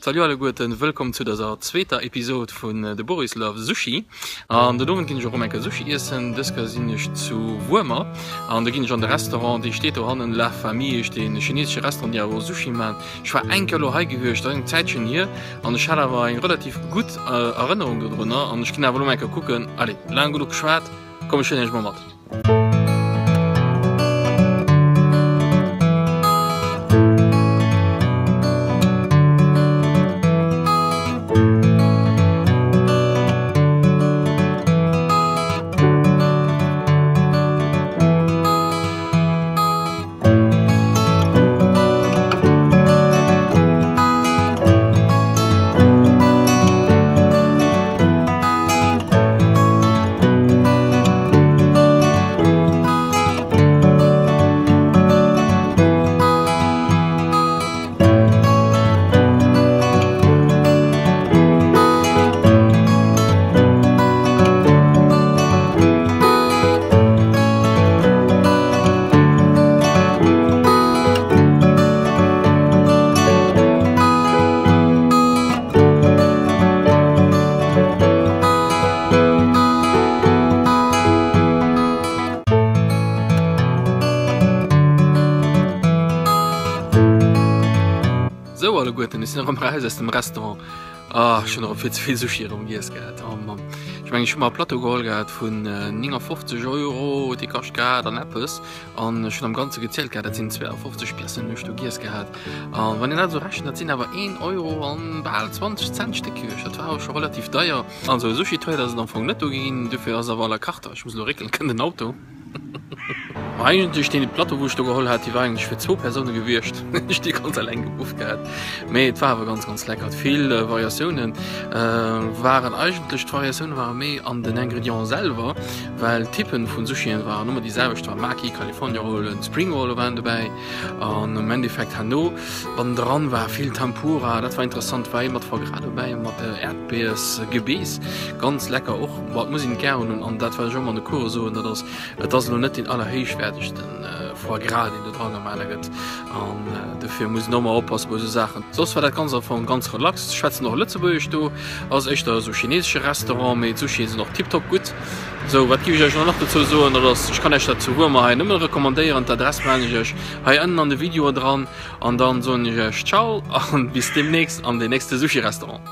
Salut alleguerten, wëllkomm zu dëser zweeter Episode vun The Boris Love Sushi. An den Owend ginn ech och erëm eng Kéier Sushi iessen. Dës Kéier sinn ech zu Wuermer an do ginn ech an de Restaurant, dee steet do hannen, La Famille heescht dee chinesesche Restaurant, déi awer och Sushi man. Ech war eng Kéier elo hei gewiescht, dat ass eng Zäitchen hier, an ech hat awer eng relativ gutt Erënnerung dodrunner an ech ginn awer elo mol eng Kéier kucken. Allez, laang genuch geschwat, komm ech huelen iech mol mat. Sou alleguerten, ech sinn erëm raus aus dem Restaurant. Ah, ech hunn erëm vill ze vill Sushi erëm giess gehat. Oh Mann. Ech mengen, ech hu mer e Plateau geholl gehat vun 59 Euro huet dee kascht gehat an eppes. An ech hunn am Ganze gezielt gehat, dat sinn 52 Piècen hunn ech do giess gehat. A wann een dat esou rechent, dat sinn awer 1 Euro an bal 20 Cent d'Stéck gewiescht. Dat war awer scho relativ deier. Also e Sushi-Toilet ass et am Fong net do ginn, dofir ass awer à la carte. Ech muss elo réckelen, kënnt en Auto. Ma eigentlech deen Plateau wou ech do geholl hat, dee war eigentlech fir zwou Persoune gewiescht. Ech déi ganz eleng gebufft gehat. Mee et war awer ganz ganz lecker. Vill Variatiounen waren eigentlech, d'Variatioune ware méi an den Ingredienten selwer, well d'Typen vun Sushien waren ëmmer déi selwecht, war Maki, California Roll, Spring Roll waren dobäi an am Endeffekt herno bannendran war vill Tempura, dat war interessant, war ee mat Foie Gras dobäi, mat Äerdbiers-Gebeess, ganz lecker och. Bon, et muss een et gär hunn an dat wat ech och ëmmer an de Course soen, dat ass, Et ass elo net deen allerhéichwäertegsten Foie Gras, deen do dran gemale gëtt an dofir muss een och mol oppasse bei esou Saachen. Soss war dat Ganzt am Fong ganz relax. Se schwätzen och Lëtzebuergesch do, ass éischter esou chinesesche Restaurant, mee d'Sushien sinn och tiptop gutt. Sou, wat giff ech iech elo nach dozou soen, dat ass, ech kann iech dat zu Wuermer hei nëmmen recommandéieren. D'Adress maachen ech iech hei ënnen an de Video dran an dann soen ech iech Ciao an bis demnächst an den nächste Sushi-Restaurant.